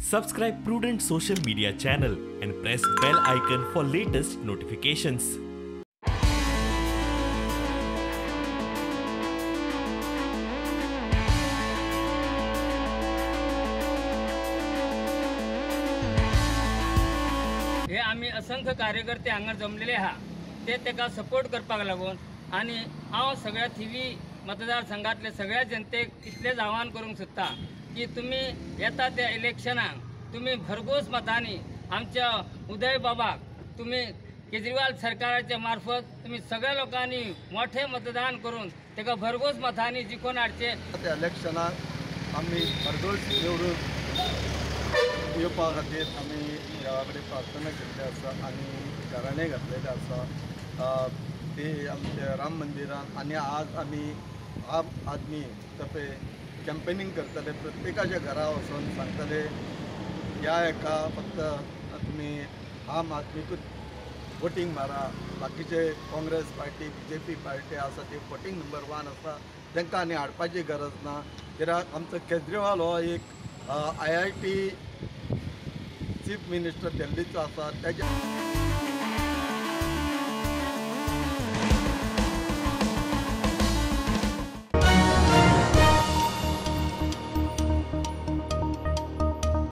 Subscribe Prudent Social Media channel and press bell icon for latest notifications. हे आमी असंख्य कार्यकर्ते हांगा जमलेले आहा ते ताका सपोर्ट करपाक लागून आनी हांव सगळ्या थिवी मतदारसंघातले सगळ्या जनतेक इतलेंच आव्हान करूंक सोदता की तुमी येता त्या इलेक्शनाक तुमी भरघोस मतांनी आमच्या उदय बाबाक तुमी केजरीवाल सरकाराच्या मार्फत तुमी सगळ्या लोकांनी मोठे मतदान करून ताका भरघोस मतांनी जिखून हाडचे. त्या इलेक्शनाक आमी भरघोस निवडून येवपा खातीर आमी देवा कडेन प्रार्थना केल्ली आसा आनी घराणें घातलेलें आसा ते आमच्या राम मंदिरान. आनी आज आमी आम आदमी तर्फे कॅम्पेनिंग करतले, प्रत्येकाच्या घरा वचून सांगतले ह्या एका फक्त तुमी आम आदमीकूच वोटींग मारा, बाकीचे Congress party B J P party आसा ती वोटींग नंबर 1 आसा, तांकां आनी हाडपाची गरज ना. कित्याक आमचो केजरीवाल हो एक IIT chief मिनिस्टर दिल्लीचो आसा. तेज्या